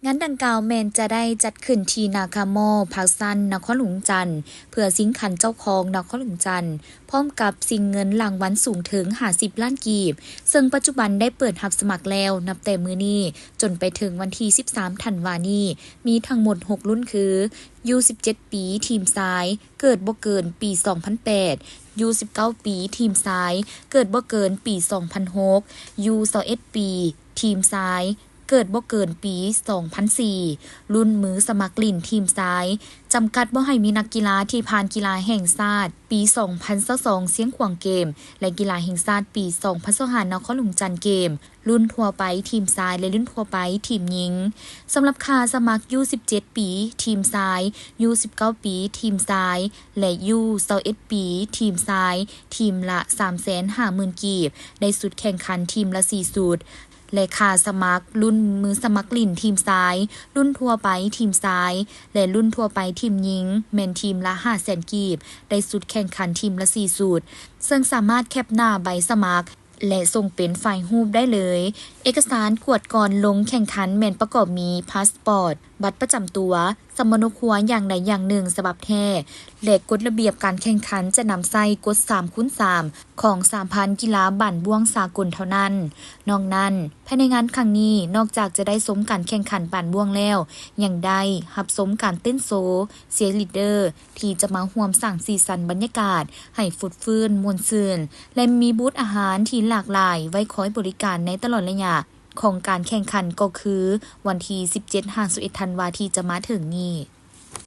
ງານດັ່ງກ່າວແມ່ນຈະໄດ້ຈັດຂຶ້ນທີ່ນາຄາມໍ ພາກຊັນ ນະຄອນຫຼວງວຽງຈັນ ເພື່ອຊິງຂັນເຈົ້າຄອງນະຄອນຫຼວງວຽງຈັນ ພ້ອມກັບຊິງເງິນລາງວັນສູງເຖິງຫ້າສິບລ້ານກີບ, ເຊິ່ງປັດຈຸບັນໄດ້ເປີດຮັບສະໝັກແລ້ວ ນັບແຕ່ມື້ນີ້ຈົນໄປເຖິງວັນທີສິບສາມທັນວານີ້ ມີທັງໝົດຫົກລຸ້ນຄື ຢູສິບເຈັດປີ ທີມຊາຍ ເກີດບໍ່ເກີນປີສອງພັນແປດ, ຢູສິບເກົ້າປີ ທີມຊາຍ ເກີດບໍ່ເກີນປີສອງພັນຫົກ, ຢູຊາວເອັດປີ ທີມຊາຍ ເກີດບໍ່ເກີນປີສອງພັນສີ່, ລຸ້ນມືສະໝັກຫຼິ້ນທີມຊາຍ ຈຳກັດບໍ່ໃຫ້ມີນັກກິລາທີ່ຜ່ານກິລາແຫ່ງຊາດປີສອງພັນຊາວສອງຊຽງຂວາງເກມ ແລະ ກິລາແຫ່ງຊາດປີສອງພັນຊາວຫ້ານະຄອນຫຼວງຈັນເກມ, ລຸ້ນທົ່ວໄປທີມຊາຍ ແລະ ລຸ້ນທົ່ວໄປທີມຍິງ. ສຳລັບຄ່າສະໝັກ ຢູສິບເຈັດປີ ທີມຊາຍ, ຢູສິບເກົ້າປີ ທີມຊາຍ ແລະ ຢູຊາວເອັດປີ ທີມຊາຍ ທີມລະສາມແສນຫ້າໝື່ນກີບ, ໄດ້ຊຸດແຂ່ງຂັນທີມລະສີ່ຊຸດ ແລະ ຄ່າສະໝັກລຸ້ນມືສະໝັກຫຼິ້ນທີມຊາຍ, ລຸ້ນທົ່ວໄປທີມຊາຍ ແລະ ລຸ້ນທົ່ວໄປທີມຍິງ ແມ່ນທີມລະຫ້າແສນກີບ, ໄດ້ຊຸດແຂ່ງຂັນທີມລະສີ່ຊຸດ, ເຊິ່ງສາມາດແຄັບໜ້າໃບສະໝັກ ແລະ ສົ່ງເປັນໄຟລ໌ຮູບໄດ້ເລີຍ. ເອກະສານກວດກ່ອນລົງແຂ່ງຂັນແມ່ນປະກອບມີ ພາສປອດ, ບັດປະຈຳຕົວ, ສຳມະໂນຄົວຢ່າງໃດຢ່າງໜຶ່ງສະບັບແທ້ ແລະ ກົດລະບຽບການແຂ່ງຂັນຈະນຳໃຊ້ກົດສາມຄູນສາມຂອງສະຫະພັນກິລາບານບ້ວງສາກົນເທົ່ານັ້ນ. ນອກນັ້ນ, ພາຍໃນງານຄັ້ງນີ້ ນອກຈາກຈະໄດ້ຊົມການແຂ່ງຂັນບານບ້ວງແລ້ວ, ຍັງໄດ້ຮັບຊົມການເຕັ້ນໂຊ, ເຊຍລີດເດີ ທີ່ຈະມາຮ່ວມສ້າງສີສັນບັນຍາກາດໃຫ້ຟົດຟື້ນມ່ວນຊື່ນ ແລະ ມີບູດອາຫານທີ່ຫຼາກຫຼາຍໄວ້ຄອຍບໍລິການໃນຕະຫຼອດໄລຍະຂອງການແຂ່ງຂັນ ກໍຄືວັນທີສິບເຈັດຫາສິບເອັດທັນວາທີ່ຈະມາເຖິງນີ້.